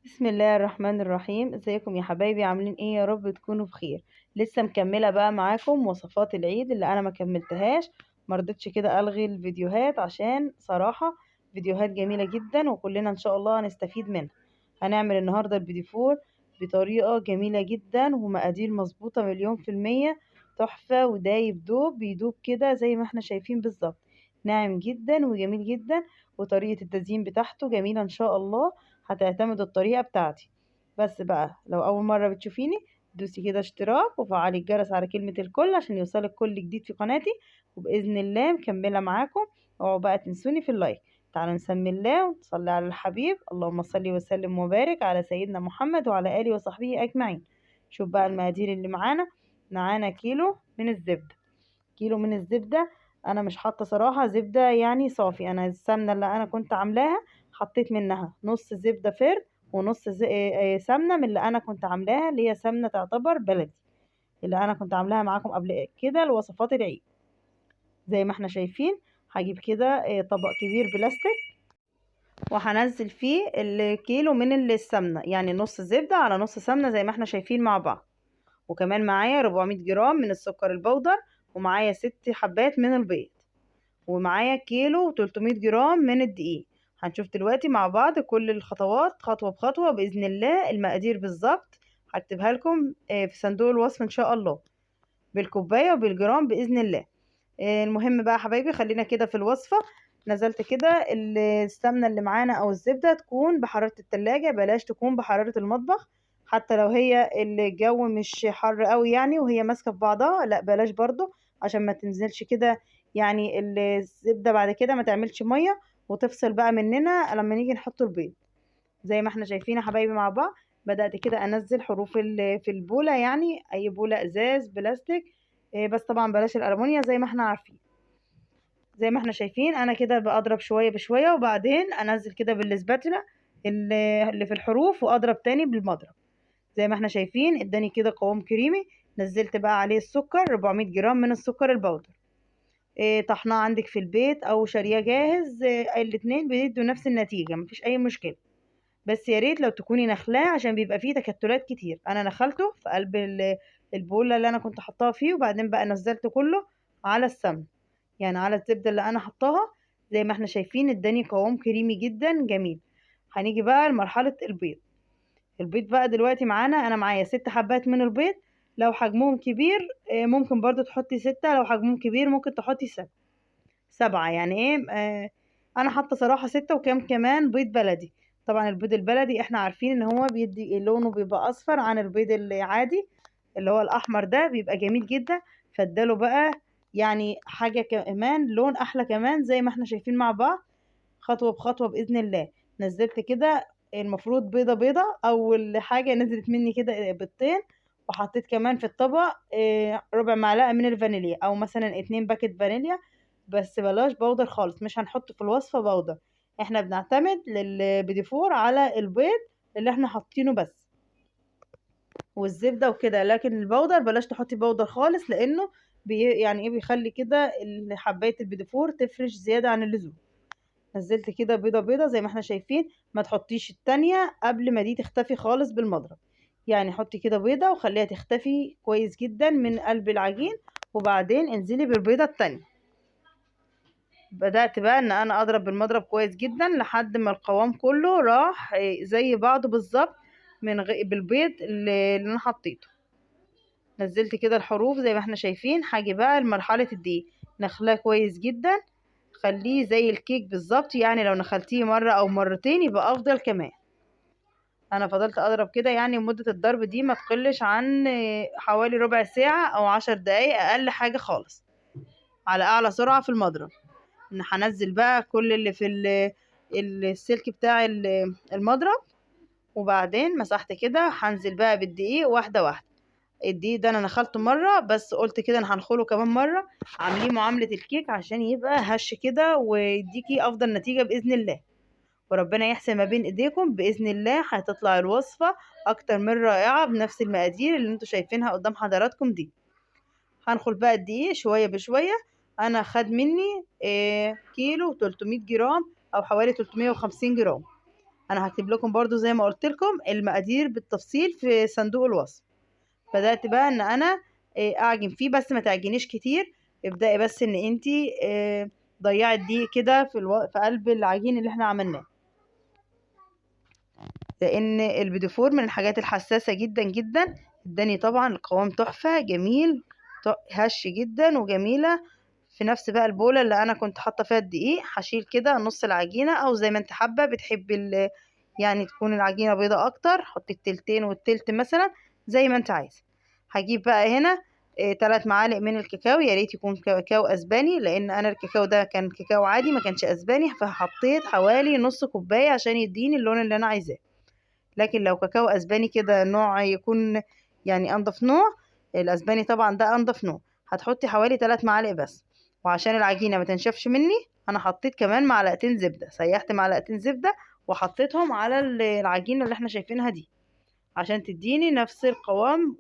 بسم الله الرحمن الرحيم. ازيكم يا حبايبي؟ عاملين ايه؟ يا رب تكونوا بخير. لسه مكملة بقى معاكم وصفات العيد اللي انا ما كملتهاش، ما رضيتش كده الغي الفيديوهات عشان صراحة فيديوهات جميلة جدا وكلنا ان شاء الله هنستفيد منها. هنعمل النهارده البيديفور بطريقة جميلة جدا ومقادير مظبوطة 1,000,000%، تحفة ودايب دوب بيدوب كده زي ما احنا شايفين بالظبط، ناعم جدا وجميل جدا، وطريقه التزيين بتاعته جميلة ان شاء الله. هتعتمد الطريقة بتاعتي. بس بقى لو اول مرة بتشوفيني دوسي كده اشتراك وفعلي الجرس على كلمة الكل عشان يوصلك كل جديد في قناتي، وباذن الله مكملة معاكم. اوعوا بقى تنسوني في ال like. تعالوا نسمي الله ونصلي على الحبيب، اللهم صل وسلم وبارك على سيدنا محمد وعلى اله وصحبه اجمعين. شوف بقى المقادير اللي معانا. معانا كيلو من الزبدة، كيلو من الزبدة. انا مش حاطه صراحة زبدة يعني صافي، انا السمنة اللي انا كنت عاملاها حطيت منها نص زبدة فرد ونص سمنه من اللي انا كنت عاملاها، اللي هي سمنه تعتبر بلدي اللي انا كنت عاملاها معاكم قبل كده لوصفات العيد. زي ما احنا شايفين هجيب كده طبق كبير بلاستيك وهنزل فيه الكيلو من السمنة، يعني نص زبدة على نص سمنه زي ما احنا شايفين مع بعض. وكمان معايا 400 جرام من السكر البودر، ومعايا 6 حبات من البيض، ومعايا كيلو 300 جرام من الدقيق. هنشوف دلوقتي مع بعض كل الخطوات خطوة بخطوة بإذن الله. المقادير بالظبط هكتبها لكم في صندوق الوصف إن شاء الله، بالكوباية وبالجرام بإذن الله. المهم بقى حبايبي خلينا كده في الوصفة. نزلت كده السمنة اللي معانا أو الزبدة تكون بحرارة التلاجة، بلاش تكون بحرارة المطبخ، حتى لو هي الجو مش حر قوي يعني وهي ماسكة في بعضها، لا بلاش برضو عشان ما تنزلش كده يعني الزبدة بعد كده ما تعملش مية وتفصل بقى مننا لما نيجي نحط البيض. زي ما احنا شايفين يا حبايبي مع بعض، بدأت كده انزل حروف في البولة، يعني اي بولة ازاز بلاستيك، بس طبعا بلاش الالومنيا زي ما احنا عارفين. زي ما احنا شايفين انا كده بضرب شوية بشوية، وبعدين انزل كده بالسباتولا اللي في الحروف واضرب تاني بالمضرب. زي ما احنا شايفين اداني كده قوام كريمي. نزلت بقى عليه السكر 400 جرام من السكر البودر، طحناه عندك في البيت او شاريه جاهز، الاتنين بيدوا نفس النتيجة مفيش اي مشكلة، بس يا ريت لو تكوني نخلاه عشان بيبقى فيه تكتلات كتير. انا نخلته في قلب البوله اللي انا كنت حطاها فيه، وبعدين بقى نزلته كله على السمن، يعني على الزبدة اللي انا حطاها. زي ما احنا شايفين اداني قوام كريمي جدا جميل. هنيجي بقى لمرحلة البيض. البيض بقى دلوقتي معانا، انا معايا 6 حبات من البيض. لو حجمهم كبير ممكن برضو تحطي 6، لو حجمهم كبير ممكن تحطي 7. يعني ايه، انا حاطه صراحة 6 وكام كمان بيض بلدي. طبعا البيض البلدي احنا عارفين ان هو بيدي لونه بيبقى اصفر عن البيض العادي اللي هو الاحمر ده، بيبقى جميل جدا. فاداله بقى يعني حاجة كمان لون احلى كمان زي ما احنا شايفين مع بعض خطوة بخطوة باذن الله. نزلت كده المفروض بيضة بيضة، اول حاجة نزلت مني كده بيضتين، وحطيت كمان في الطبق ربع معلقه من الفانيليا، او مثلا 2 باكت فانيليا، بس بلاش بودر خالص، مش هنحط في الوصفة بودر، احنا بنعتمد للبيديفور على البيض اللي احنا حاطينه بس والزبده وكده. لكن البودر بلاش تحطي بودر خالص، لانه يعني ايه بيخلي كده حبايه البيديفور تفرش زيادة عن اللزوم. نزلت كده بيضة بيضة زي ما احنا شايفين، ما تحطيش التانية قبل ما دي تختفي خالص بالمضرب، يعني حطي كده بيضة وخليها تختفي كويس جدا من قلب العجين، وبعدين انزلي بالبيضة التانية. بدأت بقى ان انا اضرب بالمضرب كويس جدا لحد ما القوام كله راح زي بعضه بالظبط من بالبيض اللي انا حطيته. نزلت كده الحروف زي ما احنا شايفين. هاجي بقى لمرحلة الدقيق، نخلاه كويس جدا، خليه زي الكيك بالظبط، يعني لو نخلتيه مرة او مرتين يبقى افضل كمان. انا فضلت اضرب كده، يعني مدة الضرب دي ما تقلش عن حوالي ربع ساعة او 10 دقايق اقل حاجة خالص، على اعلى سرعة في المضرب. هنزل بقى كل اللي في السلك بتاع المضرب، وبعدين مسحت كده. هنزل بقى بالدقيق واحدة واحدة. الدقيق ده انا نخلته مرة بس، قلت كده انا هنخله كمان مرة، عامليه معاملة الكيك عشان يبقى هش كده ويديكي افضل نتيجة بإذن الله. وربنا يحسن ما بين ايديكم باذن الله، هتطلع الوصفة اكتر من رائعة بنفس المقادير اللي انتوا شايفينها قدام حضراتكم دي. هنخل بقى الدقيق شوية بشوية. انا خد مني كيلو 300 جرام او حوالي 350 جرام. انا هكتب لكم برضو زي ما قلت لكم المقادير بالتفصيل في صندوق الوصف. بدأت بقى ان انا اعجن فيه، بس ما تعجنيش كتير، ابدأي بس ان انتي ضيعي الدقيق كده في قلب العجين اللي احنا عملناه، لان البيتيفور من الحاجات الحساسة جدا جدا. اداني طبعا القوام تحفة جميل، هش جدا وجميلة. في نفس بقى البولة اللي انا كنت حاطة فيها الدقيق هشيل كده نص العجينة، او زي ما انت حابة بتحبي يعني تكون العجينة بيضة اكتر حطي التلتين والتلت مثلا زي ما انت عايزة. هجيب بقى هنا 3 معالق من الكاكاو، يا ريت يكون كاكاو اسباني، لان انا الكاكاو ده كان كاكاو عادي ما كانش اسباني، فحطيت حوالي نص كوباية عشان يديني اللون اللي انا عايزاه. لكن لو كاكاو اسباني كده نوع يكون يعني انضف نوع، الاسباني طبعا ده انضف نوع، هتحطي حوالي 3 معالق بس. وعشان العجينة ما تنشفش مني انا حطيت كمان معلقتين زبدة، سيحت معلقتين زبدة وحطيتهم على العجينة اللي احنا شايفينها دي عشان تديني نفس القوام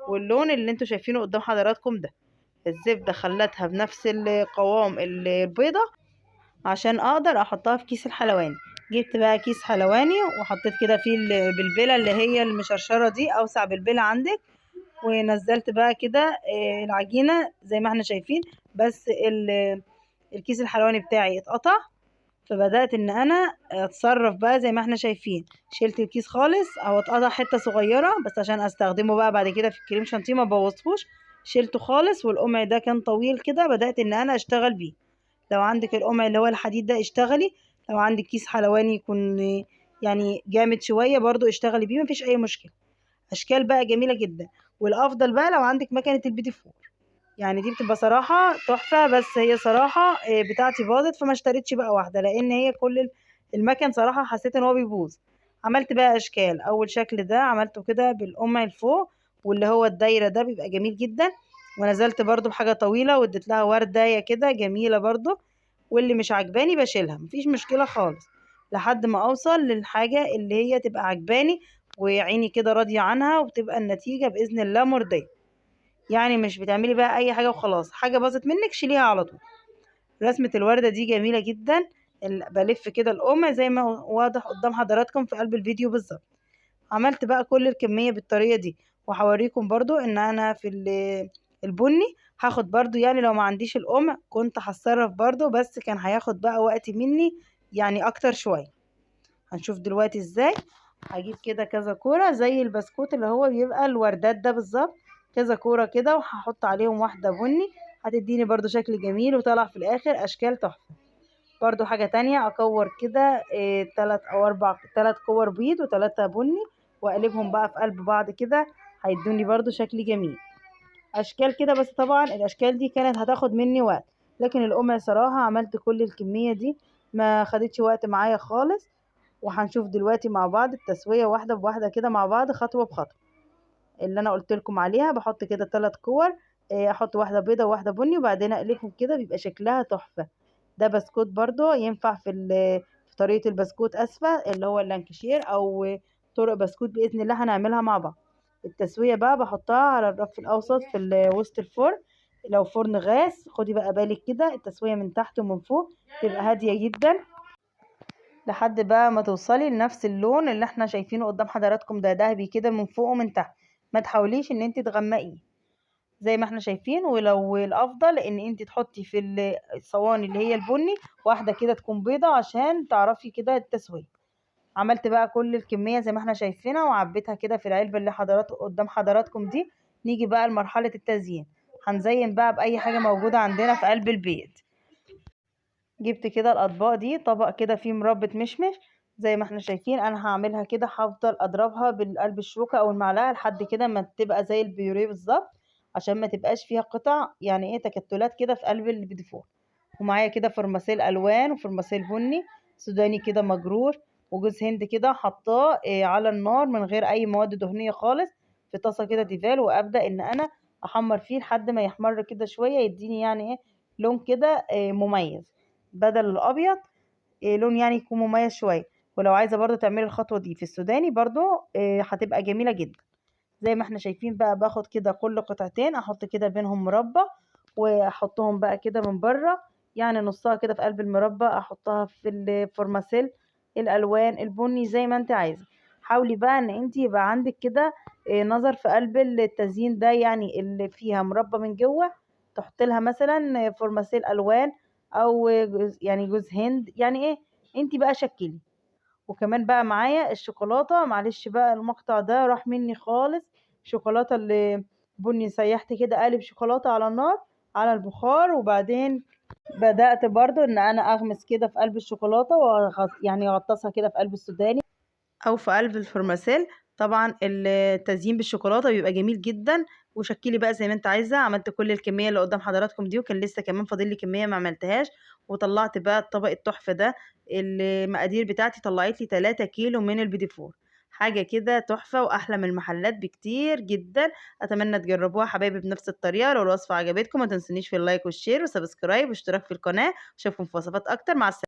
واللون اللي انتوا شايفينه قدام حضراتكم ده. الزبدة خلتها بنفس القوام البيضة عشان اقدر احطها في كيس الحلواني. جبت بقى كيس حلواني وحطيت كده فيه البلبلة اللي هي المشرشرة دي، اوسع بلبلة عندك، ونزلت بقى كده العجينة زي ما احنا شايفين. بس الكيس الحلواني بتاعي اتقطع، فبدأت ان انا اتصرف بقى زي ما احنا شايفين. شلت الكيس خالص او اتقطع حتة صغيرة بس عشان استخدمه بقى بعد كده في الكريم شانتيه ما بوظهوش، شلته خالص. والقمع ده كان طويل كده بدأت ان انا اشتغل بيه. لو عندك القمع اللي هو الحديد ده اشتغلي، لو عندك كيس حلواني يكون يعني جامد شوية برضو اشتغلي بيه، مفيش اي مشكلة. اشكال بقى جميلة جدا. والافضل بقى لو عندك مكنة البيتيفور، يعني دي بتبقى صراحة تحفة، بس هي صراحة بتاعتي باظت فما اشتريتش بقى واحدة، لان هي كل المكن صراحة حسيت ان هو بيبوظ. عملت بقى اشكال، اول شكل ده عملته كده بالقمع لفوق واللي هو الدايرة ده بيبقى جميل جدا، ونزلت برضو بحاجة طويلة واديت لها ورداية كده جميلة برضو، واللي مش عجباني بشيلها مفيش مشكلة خالص لحد ما اوصل للحاجة اللي هي تبقى عجباني وعيني كده راضية عنها، وبتبقى النتيجة بإذن الله مرضية. يعني مش بتعملي بقى اي حاجة وخلاص، حاجة باظت منك شيليها على طول. رسمة الوردة دي جميلة جدا، بلف كده القمع زي ما هو واضح قدام حضراتكم في قلب الفيديو بالظبط. عملت بقى كل الكمية بالطريقة دي، وهوريكم برضو ان انا في البني هاخد برضو، يعني لو ما عنديش القمع كنت هتصرف برضو، بس كان هياخد بقى وقت مني يعني اكتر شوية. هنشوف دلوقتي ازاي. هجيب كده كذا كورة زي البسكوت اللي هو بيبقى الوردات ده بالظبط، كذا كورة كده، وهحط عليهم واحدة بني، هتديني برضو شكل جميل وطلع في الاخر اشكال تحفة. برضو حاجة تانية اكور كده 3 او 4، 3 كور بيض و3 بني، واقلبهم بقى في قلب بعض كده، هيدوني برضو شكل جميل. اشكال كده، بس طبعا الاشكال دي كانت هتاخد مني وقت، لكن القمع صراحة عملت كل الكمية دي ما خدتش وقت معايا خالص. وهنشوف دلوقتي مع بعض التسوية واحدة بواحدة كده مع بعض، خطوة بخطوة اللي انا قلت لكم عليها. بحط كده 3 كور، احط واحدة بيضة وواحدة بني، وبعدين اقلبهم كده بيبقى شكلها تحفة. ده بسكوت برضو ينفع في طريقة البسكوت، اسفة، اللي هو اللانكشير او طرق بسكوت باذن الله هنعملها مع بعض. التسوية بقى بحطها على الرف الاوسط في وسط الفرن، لو فرن غاز خدي بقى بالك كده التسوية من تحت ومن فوق تبقى هادية جدا لحد بقى ما توصلي لنفس اللون اللي احنا شايفينه قدام حضراتكم ده، دهبي كده من فوق ومن تحت. ما تحاوليش ان انت تغمقيه زي ما احنا شايفين. ولو الافضل ان انت تحطي في الصواني اللي هي البني واحدة كده تكون بيضة عشان تعرفي كده التسوية. عملت بقى كل الكمية زي ما احنا شايفينها وعبيتها كده في العلبة اللي قدام حضراتكم دي. نيجي بقى لمرحلة التزيين، هنزين بقى باي حاجة موجودة عندنا في قلب البيت. جبت كده الاطباق دي، طبق كده فيه مربى مشمش زي ما احنا شايفين. انا هعملها كده، هفضل اضربها بالقلب الشوكة او المعلقة لحد كده ما تبقى زي البيوريه بالظبط، عشان ما تبقاش فيها قطع يعني ايه تكتلات كده في قلب البيتيفور. ومعايا كده فرماسيل الوان وفرماسيل بني سوداني كده مجرور وجوز هند كده، حطاه على النار من غير اي مواد دهنية خالص في طاسه كده تيفال، وابدا ان انا احمر فيه لحد ما يحمر كده شوية، يديني يعني ايه لون كده مميز بدل الابيض، لون يعني يكون مميز شوية. ولو عايزه برضو تعملي الخطوة دي في السوداني برضو هتبقى جميلة جدا. زي ما احنا شايفين بقى باخد كده كل قطعتين احط كده بينهم مربى، واحطهم بقى كده من بره، يعني نصها كده في قلب المربى احطها في الفرماسيل الالوان البني زي ما انت عايزه. حاولي بقى ان انت يبقى عندك كده نظر في قلب التزيين ده، يعني اللي فيها مربى من جوه تحط لها مثلا فرماسيل الوان او جوز، يعني جوز هند، يعني ايه انت بقى شكلي. وكمان بقى معايا الشوكولاتة، معلش بقى المقطع ده راح مني خالص، شوكولاتة اللي بني سيحت كده قالب شوكولاتة على النار على البخار، وبعدين بدأت برضو ان انا اغمس كده في قلب الشوكولاتة يعني اغطسها كده في قلب السوداني او في قلب الفرماسيل. طبعا التزيين بالشوكولاته بيبقى جميل جدا، وشكلي بقى زي ما انت عايزه. عملت كل الكمية اللي قدام حضراتكم دي، وكان لسه كمان فاضل لي كمية ما عملتهاش، وطلعت بقى الطبق التحفة ده. المقادير بتاعتي طلعت لي 3 كيلو من البيتيفور، حاجة كده تحفة واحلى من المحلات بكتير جدا. اتمنى تجربوها حبايبي بنفس الطريقة. لو الوصفة عجبتكم ما تنسونيش في ال like وال share و subscribe واشتراك في القناة. اشوفكم في وصفات اكتر. مع السلامة.